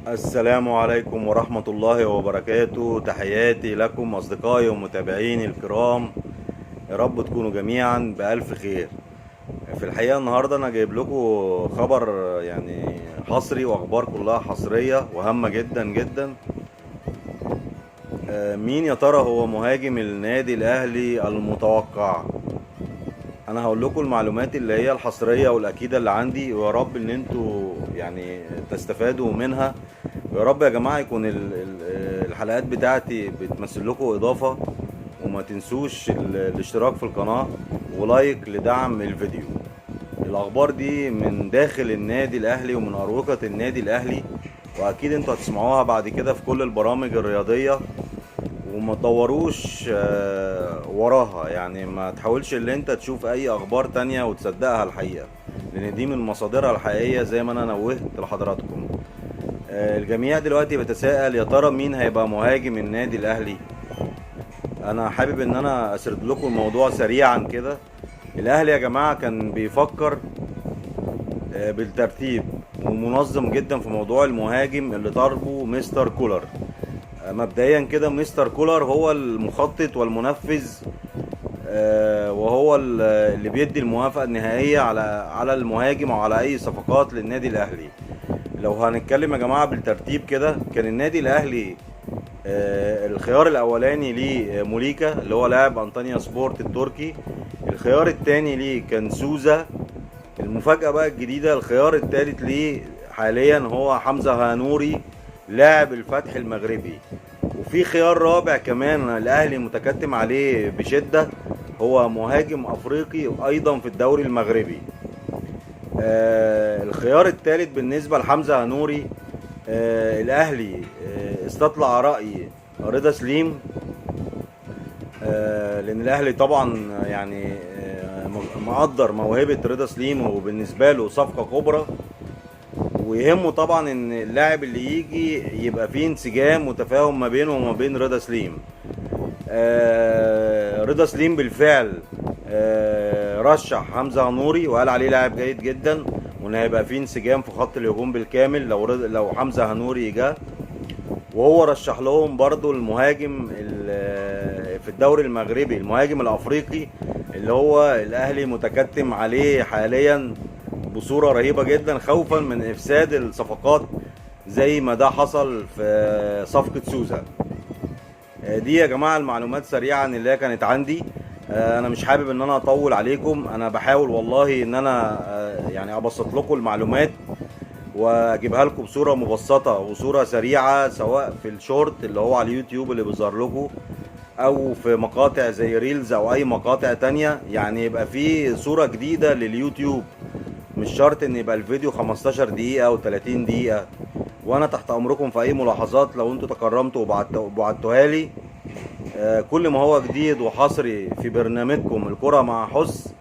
السلام عليكم ورحمة الله وبركاته. تحياتي لكم أصدقائي ومتابعيني الكرام، يا رب تكونوا جميعا بألف خير. في الحقيقة النهاردة أنا جايب لكم خبر يعني حصري وأخبار كلها حصرية وهامة جدا جدا. مين يا ترى هو مهاجم النادي الأهلي المتوقع؟ انا هقول لكم المعلومات اللي هي الحصريه والاكيده اللي عندي، ويا رب ان انتوا يعني تستفادوا منها، ويا رب يا جماعة يكون الحلقات بتاعتي بتمثل لكم اضافه، وما تنسوش الاشتراك في القناة و like لدعم الفيديو. الاخبار دي من داخل النادي الاهلي ومن اروقة النادي الاهلي، واكيد انتوا هتسمعوها بعد كده في كل البرامج الرياضية، وما تدوروش وراها، يعني ما تحاولش ان انت تشوف اي اخبار تانية وتصدقها الحقيقة، لان دي من مصادرها الحقيقية زي ما انا نوهت لحضراتكم. الجميع دلوقتي بيتساءل يا ترى مين هيبقى مهاجم النادي الاهلي. انا حابب ان انا اسرد لكم الموضوع سريعا كده. الاهلي يا جماعة كان بيفكر بالترتيب ومنظم جدا في موضوع المهاجم اللي طالبه مستر كولر. مبدئيا كده مستر كولر هو المخطط والمنفذ، وهو اللي بيدي الموافقة النهائية على المهاجم وعلى أي صفقات للنادي الأهلي. لو هنتكلم يا جماعة بالترتيب كده، كان النادي الأهلي الخيار الأولاني ليه موليكا اللي هو لاعب أنطونيا سبورت التركي، الخيار الثاني ليه كان سوزا، المفاجأة بقى الجديدة الخيار الثالث ليه حاليا هو حمزة هانوري لاعب الفتح المغربي، وفي خيار رابع كمان الاهلي متكتم عليه بشدة، هو مهاجم افريقي ايضا في الدوري المغربي. الخيار الثالث بالنسبة لحمزة هانوري، الاهلي استطلع رأي رضا سليم، لان الاهلي طبعا يعني مقدر موهبة رضا سليم وبالنسبة له صفقة كبرى، ويهمه طبعا ان اللاعب اللي يجي يبقى فيه انسجام وتفاهم ما بينه وما بين رضا سليم. رضا سليم بالفعل رشح حمزة هنوري وقال عليه لاعب جيد جدا، وان هيبقى فيه انسجام في خط الهجوم بالكامل لو حمزة هنوري جه. وهو رشح لهم برضو المهاجم في الدوري المغربي، المهاجم الافريقي اللي هو الاهلي متكتم عليه حاليا بصورة رهيبة جدا، خوفا من افساد الصفقات زي ما ده حصل في صفقة سوزا. دي يا جماعة المعلومات سريعا اللي هي كانت عندي. انا مش حابب ان انا اطول عليكم، انا بحاول والله ان انا يعني ابسط لكم المعلومات واجيبها لكم بصورة مبسطة وصورة سريعة، سواء في الشورت اللي هو على اليوتيوب اللي بيظهر لكم، او في مقاطع زي reels او اي مقاطع تانية، يعني يبقى في صورة جديدة لليوتيوب، مش شرط ان يبقى الفيديو 15 دقيقة او 30 دقيقة. وانا تحت امركم في اي ملاحظات لو انتوا تكرمتوا وبعتوها لي. كل ما هو جديد وحصري في برنامجكم الكرة مع حس.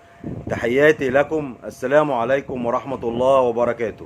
تحياتي لكم، السلام عليكم ورحمة الله وبركاته.